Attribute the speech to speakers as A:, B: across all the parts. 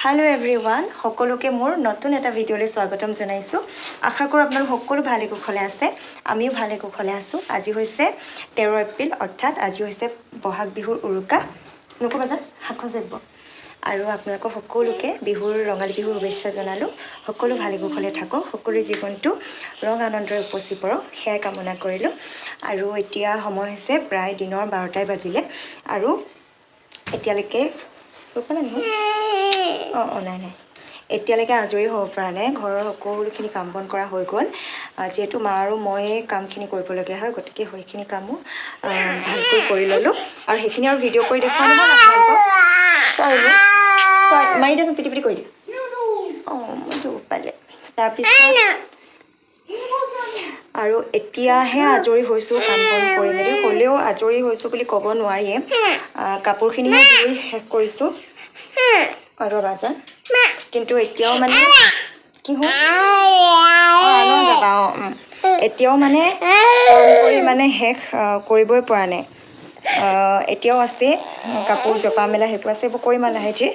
A: Hello' everyone, সকলোকে মোৰ নতুন এটা ভিডিঅ'লৈ স্বাগতম জনাইছোঁ। আশা কৰোঁ আপোনালোক সকলো ভালে কুশলে আছে, আমিও ভালে কুশলে আছোঁ। আজি হৈছে 13 এপ্ৰিল, অৰ্থাৎ আজি হৈছে বহাগ বিহুৰ উৰুকা। নক'বা যেন শাকখন যাব। আৰু আপোনালোকক সকলোকে বিহুৰ ৰঙালী বিহুৰ শুভেচ্ছা জনালোঁ। সকলো ভালে কুশলে থাকক, সকলোৰে জীৱনটো ৰং আনন্দৰে উপচি পৰক, সেয়াই কামনা কৰিলোঁ। আৰু এতিয়া সময় হৈছে প্ৰায় দিনৰ 12টাই বাজিলে আৰু এতিয়ালৈকে অঁ অঁ নাই নাই এতিয়ালৈকে আজৰি হ'ব পৰা নাই। ঘৰৰ সকলোখিনি কাম বন কৰা হৈ গ'ল। যিহেতু মা আৰু ময়ে কামখিনি কৰিবলগীয়া হয়, গতিকে সেইখিনি কামো ভালকৈ কৰি ল'লোঁ। আৰু সেইখিনি আৰু ভিডিঅ' কৰি দেখুওৱা নহ'ল আপোনালোকক। চৰি চৰি, মাৰি দিয়াচোন, পিটি পিটি কৰি দিয়া। অঁ, মই দুখ পালে। তাৰপিছত আৰু এতিয়াহে আজৰি হৈছোঁ কাম বন কৰি মেলি। হ'লেও আজৰি হৈছোঁ বুলি ক'ব নোৱাৰিয়ে, কাপোৰখিনিহে ধুই শেষ কৰিছোঁ। ৰ'বা যান, কিন্তু এতিয়াও মানে কি হ'ল, অঁ যাবা, অঁ এতিয়াও মানে কাম কৰি মানে শেষ কৰিবই পৰা নাই। এতিয়াও আছে কাপোৰ জপা মেলা, সেইবোৰ আছে, এইবোৰ কৰিম আৰু লাহে ধীৰে।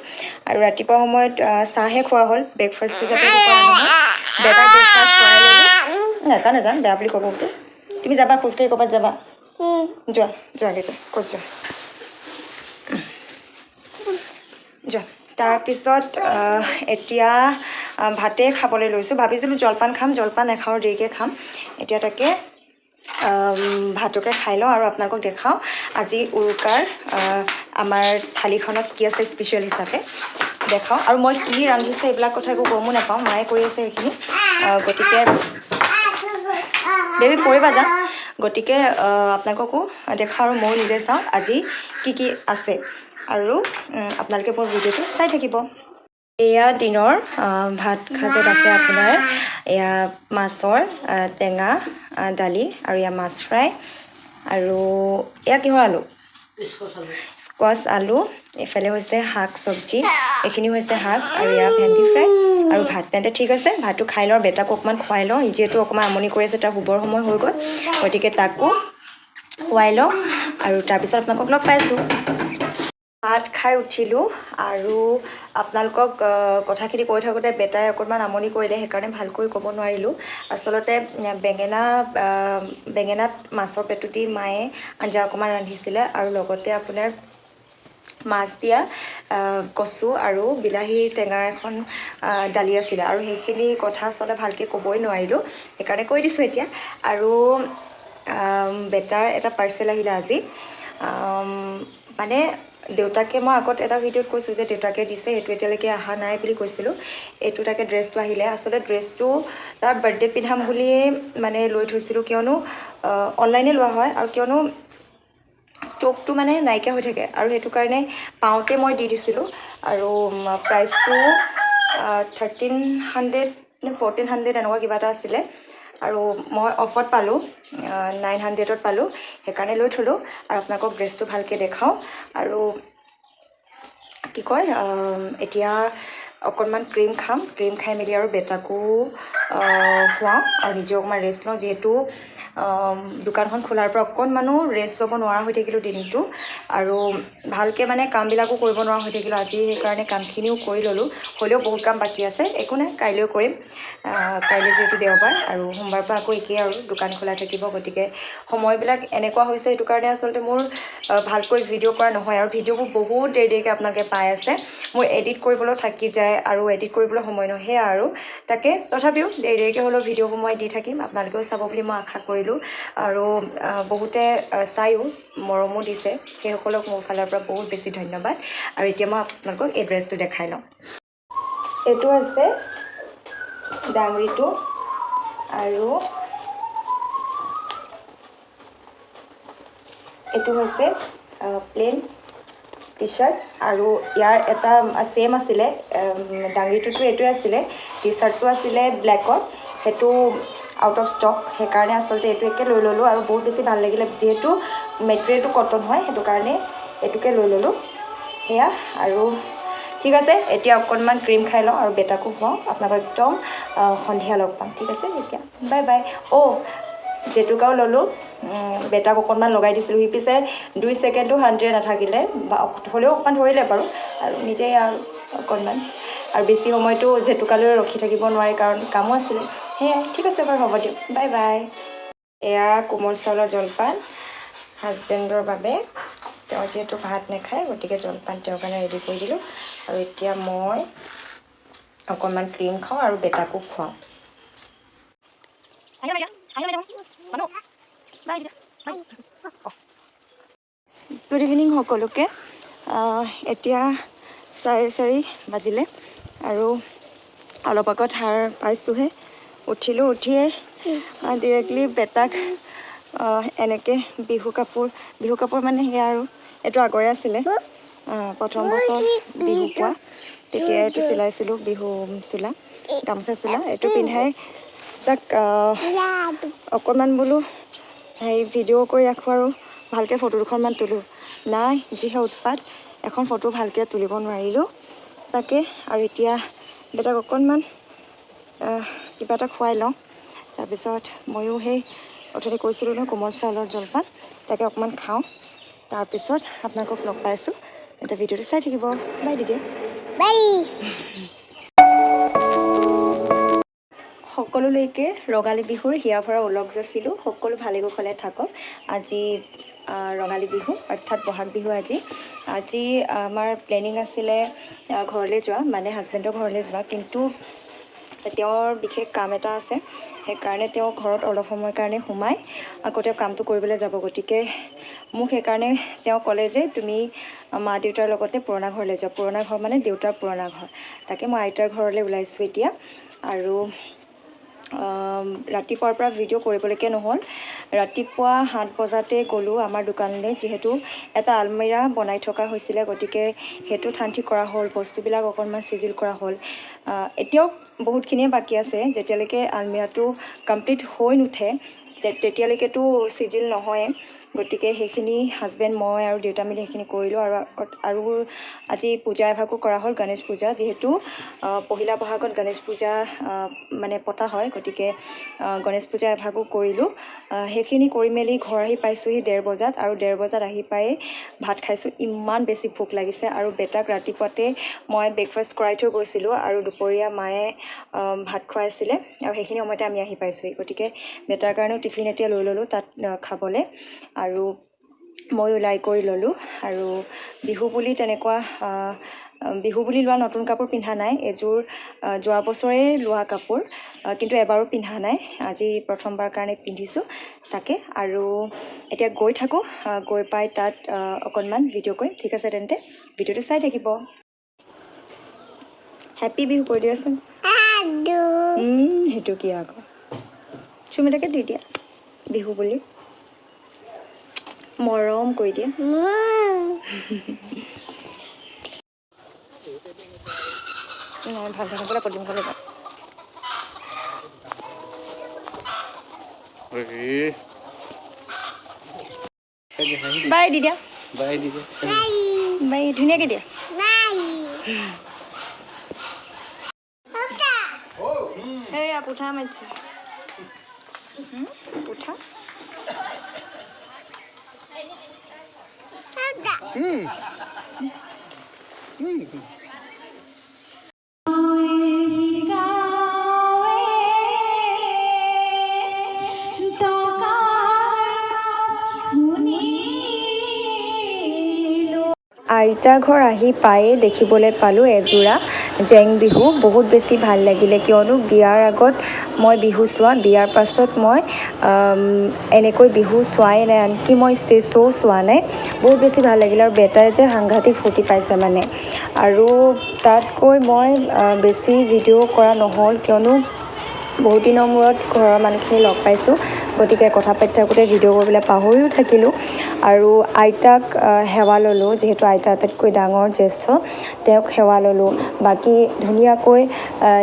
A: আৰু ৰাতিপুৱা সময়ত চাহহে খোৱা হ'ল, ব্ৰেকফাষ্ট হিচাপে একো কৰা নহ'ল। বেটাক ব্ৰেকফাষ্ট কৰাই ল'লোঁ। নাযাওঁ নাযাওঁ, বেয়া বুলি ক'ব। তুমি যাবা খোজকাঢ়ি ক'ৰবাত যাবা? যোৱা যোৱাগৈ, যোৱা, ক'ত যোৱা যোৱা। তাৰপিছত এতিয়া ভাতে খাবলৈ লৈছোঁ। ভাবিছিলোঁ জলপান খাম, জলপান নাখাওঁ, দেৰিকৈ খাম। এতিয়া তাকে ভাতকে খাই লওঁ আৰু আপোনালোকক দেখাওঁ আজি উৰুকাৰ আমাৰ থালিখনত কি আছে স্পেচিয়েল হিচাপে দেখাওঁ। আৰু মই কি ৰান্ধিছে এইবিলাক কথা একো গমো নাপাওঁ, মায়ে কৰি আছে সেইখিনি। গতিকে বেবী পৰিবা যা। গতিকে আপোনালোককো দেখাওঁ আৰু ময়ো নিজে চাওঁ আজি কি কি আছে। আৰু আপোনালোকে মোৰ ভিডিঅ'টো চাই থাকিব। এয়া দিনৰ ভাত সাজত আছে আপোনাৰ এয়া মাছৰ টেঙা দালি আৰু এয়া মাছ ফ্ৰাই আৰু এয়া কিহৰ আলু, স্কোৱাচ আলু। এইফালে হৈছে শাক চব্জি, এইখিনি হৈছে শাক আৰু এয়া ভেন্দি ফ্ৰাই আৰু ভাত। তেন্তে ঠিক আছে, ভাতটো খাই লওঁ, বেটাকো অকণমান খুৱাই লওঁ। সি যিহেতু অকণমান আমনি কৰি আছে, তাৰ শুবৰ সময় হৈ গ'ল, গতিকে তাকো খুৱাই লওঁ আৰু তাৰপিছত আপোনালোকক লগ পাইছোঁ। ভাত খাই উঠিলোঁ আৰু আপোনালোকক কথাখিনি কৈ থাকোঁতে বেটাই অকণমান আমনি কৰিলে, সেইকাৰণে ভালকৈ ক'ব নোৱাৰিলোঁ। আচলতে বেঙেনাত মাছৰ পেটু দি মায়ে আঞ্জা অকণমান ৰান্ধিছিলে আৰু লগতে আপোনাৰ মাছ দিয়া কচু আৰু বিলাহীৰ টেঙাৰ এখন দালি আছিলে। আৰু সেইখিনি কথা আচলতে ভালকৈ ক'বই নোৱাৰিলোঁ, সেইকাৰণে কৈ দিছোঁ এতিয়া। আৰু বেটাৰ এটা পাৰ্চেল আহিলে আজি। মানে দেউতাকে, মই আগত এটা ভিডিঅ'ত কৈছোঁ যে দেউতাকে দিছে, সেইটো এতিয়ালৈকে অহা নাই বুলি কৈছিলোঁ। এইটো তাকে ড্ৰেছটো আহিলে। আচলতে ড্ৰেছটো তাৰ বাৰ্থডে পিন্ধাম বুলিয়ে মানে লৈ থৈছিলোঁ, কিয়নো অনলাইনে লোৱা হয় আৰু কিয়নো ষ্টকটো মানে নাইকিয়া হৈ থাকে আৰু সেইটো কাৰণে পাওঁতে মই দি দিছিলোঁ। আৰু প্ৰাইচটো 1300 নে 1400 এনেকুৱা কিবা এটা আছিলে আৰু মই অফত পালোঁ, 900ত পালোঁ, সেইকাৰণে লৈ থ'লোঁ। আৰু আপোনালোকক ড্ৰেছটো ভালকৈ দেখাওঁ। আৰু কি কয়, এতিয়া অকণমান ক্ৰীম খাম, ক্ৰীম খাই মেলি আৰু বেটাকো খুৱাওঁ আৰু নিজেও অকণমান ৰেষ্ট লওঁ। যিহেতু দোকানখন খোলাৰ পৰা অকণমানো ৰেষ্ট ল'ব নোৱাৰা হৈ থাকিলোঁ দিনটো আৰু ভালকৈ মানে কামবিলাকো কৰিব নোৱাৰা হৈ থাকিলোঁ আজি, সেইকাৰণে কামখিনিও কৰি ল'লোঁ। হ'লেও বহুত কাম বাকী আছে, একো নাই, কাইলৈও কৰিম। কাইলৈ যিহেতু দেওবাৰ আৰু সোমবাৰৰ পৰা আকৌ একেই আৰু দোকান খোলা থাকিব। গতিকে সময়বিলাক এনেকুৱা হৈছে, সেইটো কাৰণে আচলতে মোৰ ভালকৈ ভিডিঅ' কৰা নহয় আৰু ভিডিঅ'বোৰ বহুত দেৰি দেৰিকৈ আপোনালোকে পাই আছে। মোৰ এডিট কৰিবলৈও থাকি যায় আৰু এডিট কৰিবলৈ সময় নহয়, সেয়া আৰু তাকে। তথাপিও দেৰি দেৰিকৈ হ'লেও ভিডিঅ'বোৰ মই দি থাকিম, আপোনালোকেও চাব বুলি মই আশা কৰিলোঁ। আৰু বহুতে চায়ো মৰমো দিছে, সেইসকলক মোৰ ফালৰ পৰা বহুত বেছি ধন্যবাদ। আৰু এতিয়া মই আপোনালোকক এই ড্ৰেছটো দেখাই লওঁ। এইটো আছে ডাঙৰিটো আৰু এইটো হৈছে প্লেইন টি চাৰ্ট। আৰু ইয়াৰ এটা ছেইম আছিলে, ডাঙৰিটোতো এইটোৱে আছিলে, টি চাৰ্টটো আছিলে ব্লেকত, সেইটো আউট অফ ষ্টক, সেইকাৰণে আচলতে এইটো একে লৈ ল'লোঁ। আৰু বহুত বেছি ভাল লাগিলে, যিহেতু মেটেৰিয়েলটো কটন হয়, সেইটো কাৰণে এইটোকে লৈ ল'লোঁ। সেয়া আৰু ঠিক আছে, এতিয়া অকণমান ক্ৰীম খাই লওঁ আৰু বেটাকো খুৱাওঁ। আপোনালোকক একদম সন্ধিয়া লগ পাম, ঠিক আছে? এতিয়া বাই বাই। অ' জেতুকাও ল'লোঁ, বেটাক অকণমান লগাই দিছিলোঁ। সি পিছে 2 ছেকেণ্ডো শান্তিৰে নাথাকিলে, বা হ'লেও অকণমান ধৰিলে বাৰু, আৰু নিজেই আৰু অকণমান আৰু বেছি সময়টো জেতুকালৈ ৰখি থাকিব নোৱাৰি, কাৰণ কামো আছিলে। সেয়াই, ঠিক আছে বাৰু, হ'ব দিয়ক, বাই বাই। এয়া কোমল চাউলৰ জলপান হাজবেণ্ডৰ বাবে। তেওঁ যিহেতু ভাত নাখায়, গতিকে জলপান তেওঁৰ কাৰণে ৰেডি কৰি দিলোঁ। আৰু এতিয়া মই অকণমান ক্ৰীম খাওঁ আৰু বেটাকো খুৱাওঁ। গুড ইভিনিং সকলোকে। এতিয়া 4:30 বাজিলে আৰু অলপ আগত সাৰ পাইছোঁহে। উঠিলোঁ, উঠিয়ে ডিৰেক্টলি বেটাক এনেকৈ বিহু কাপোৰ, বিহু কাপোৰ মানে সেয়া আৰু এইটো আগৰে আছিলে, প্ৰথম বছৰ বিহু পোৱা তেতিয়া এইটো চিলাইছিলোঁ, বিহু চোলা, গামোচা চোলা, এইটো পিন্ধাই তাক অকণমান বোলো হেৰি ভিডিঅ' কৰি ৰাখোঁ আৰু ভালকৈ ফটো দুখনমান তোলোঁ। নাই, যিহে উৎপাত, এখন ফটো ভালকৈ তুলিব নোৱাৰিলোঁ। তাকে, আৰু এতিয়া বেটাক অকণমান কিবা এটা খুৱাই লওঁ, তাৰপিছত ময়ো সেই অথনি কৈছিলোঁ নহয় কোমল চাউলৰ জলপান, তাকে অকণমান খাওঁ, তাৰপিছত আপোনালোকক লগ পাই আছোঁ। এতিয়া ভিডিঅ'টো চাই থাকিব। বাই দিদিয়া।
B: বাই।
A: সকলোলৈকে ৰঙালী বিহুৰ হিয়া ভৰা ওলগ যাচিলোঁ। সকলো ভালে কুশলে থাকক। আজি ৰঙালী বিহু অৰ্থাৎ বহাগ বিহু আজি। আজি আমাৰ প্লেনিং আছিলে ঘৰলৈ যোৱা, মানে হাজবেণ্ডৰ ঘৰলৈ যোৱা, কিন্তু তেওঁৰ বিশেষ কাম এটা আছে, সেইকাৰণে তেওঁ ঘৰত অলপ সময়ৰ কাৰণে সোমাই আকৌ তেওঁ কামটো কৰিবলৈ যাব। গতিকে মোক সেইকাৰণে তেওঁ ক'লে যে তুমি মা দেউতাৰ লগতে পুৰণা ঘৰলৈ যোৱা। পুৰণা ঘৰ মানে দেউতাৰ পুৰণা ঘৰ। তাকে মই আইতাৰ ঘৰলৈ ওলাইছোঁ এতিয়া। আৰু ৰাতিপুৱাৰ পৰা ভিডিঅ' কৰিবলৈকে নহ'ল। ৰাতিপুৱা 7 বজাতে গ'লোঁ আমাৰ দোকানলৈ, যিহেতু এটা আলমিৰা বনাই থকা হৈছিলে, গতিকে সেইটো ঠান ঠিক কৰা হ'ল, বস্তুবিলাক অকণমান চিজিল কৰা হ'ল। এতিয়াও বহুতখিনিয়ে বাকী আছে, যেতিয়ালৈকে আলমিৰাটো কমপ্লিট হৈ নুঠে তেতিয়ালৈকেতো চিজিল নহয়ে। গতিকে সেইখিনি হাজবেণ্ড, মই আৰু দেউতা মিলি সেইখিনি কৰিলোঁ। আৰু আজি পূজা এভাগো কৰা হ'ল, গণেশ পূজা, যিহেতু পহিলা বহাগত গণেশ পূজা মানে পতা হয়, গতিকে গণেশ পূজা এভাগো কৰিলোঁ। সেইখিনি কৰি মেলি ঘৰ আহি পাইছোঁহি 1:30 বজাত। আৰু 1:30 বজাত আহি পায়ে ভাত খাইছোঁ, ইমান বেছি ভোক লাগিছে। আৰু বেটাক ৰাতিপুৱাতে মই ব্ৰেকফাষ্ট কৰাই থৈ গৈছিলোঁ আৰু দুপৰীয়া মায়ে ভাত খুৱাইছিলে আৰু সেইখিনি সময়তে আমি আহি পাইছোঁহি। গতিকে বেটাৰ কাৰণেও টিফিন এতিয়া লৈ ল'লোঁ তাত খাবলৈ, আৰু মই ওলাই কৰি ল'লোঁ। আৰু বিহু বুলি তেনেকুৱা বিহু বুলি লোৱা নতুন কাপোৰ পিন্ধা নাই, এযোৰ যোৱা বছৰে লোৱা কাপোৰ, কিন্তু এবাৰো পিন্ধা নাই, আজি প্ৰথমবাৰ কাৰণে পিন্ধিছোঁ তাকে। আৰু এতিয়া গৈ থাকোঁ, গৈ পাই তাত অকণমান ভিডিঅ' কৰিম। ঠিক আছে তেন্তে ভিডিঅ'টো চাই থাকিব। হেপী বিহু কৈ দিয়াচোন। সেইটো কি আকৌ, চুমিতাকে দি দিয়া বিহু বুলি মৰম কৰি দিয়া। নাই, ভাল থাকিবলৈ পদূলিমুখলৈ যাম। বাই দি দিয়া।
C: বাই দি দিয়া।
A: বাই, ধুনীয়াকৈ দিয়া। সেয়া পুঠা মাৰিছে, পুঠা। আইতা ঘৰ আহি পায়ে দেখিবলৈ পালোঁ এযোৰা জেং বিহু। বহুত বেছি ভাল লাগিলে, কিয়নো বিয়াৰ আগত মই বিহু চোৱা, বিয়াৰ পাছত মই এনেকৈ বিহু চোৱাই নাই, আনকি মই ষ্টেজ শ্ব' চোৱা নাই। বহুত বেছি ভাল লাগিলে আৰু বেটাই যে সাংঘাতিক ফূৰ্তি পাইছে মানে। আৰু তাতকৈ মই বেছি ভিডিঅ' কৰা নহ'ল, কিয়নো বহুত দিনৰ মূৰত ঘৰৰ মানুহখিনি লগ পাইছোঁ, গতিকে কথা পাতি থাকোঁতে ভিডিঅ' কৰিবলৈ পাহৰিও থাকিলোঁ। আৰু আইতাক সেৱা ল'লোঁ, যিহেতু আইতা আটাইতকৈ ডাঙৰ জ্যেষ্ঠ, তেওঁক সেৱা ল'লোঁ। বাকী ধুনীয়াকৈ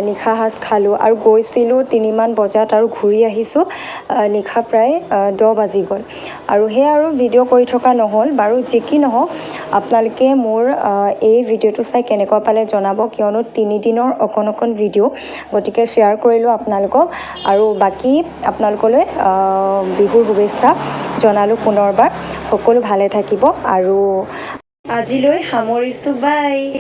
A: নিশা সাঁজ খালোঁ। আৰু গৈছিলোঁ 3মান বজাত আৰু ঘূৰি আহিছোঁ নিশা প্ৰায় 10 বাজি গ'ল। আৰু সেয়া আৰু ভিডিঅ' কৰি থকা নহ'ল। বাৰু যি কি নহওক, আপোনালোকে মোৰ এই ভিডিঅ'টো চাই কেনেকুৱা পালে জনাব, কিয়নো তিনিদিনৰ অকণ অকণ ভিডিঅ', গতিকে শ্বেয়াৰ কৰিলোঁ আপোনালোকক। আৰু বাকী আপোনালোকলৈ বিহুৰ শুভেচ্ছা জনালোঁ পুনৰবাৰ। সকলো ভালে থাকিব আৰু আজিলৈ সামৰিছোঁ, বাই।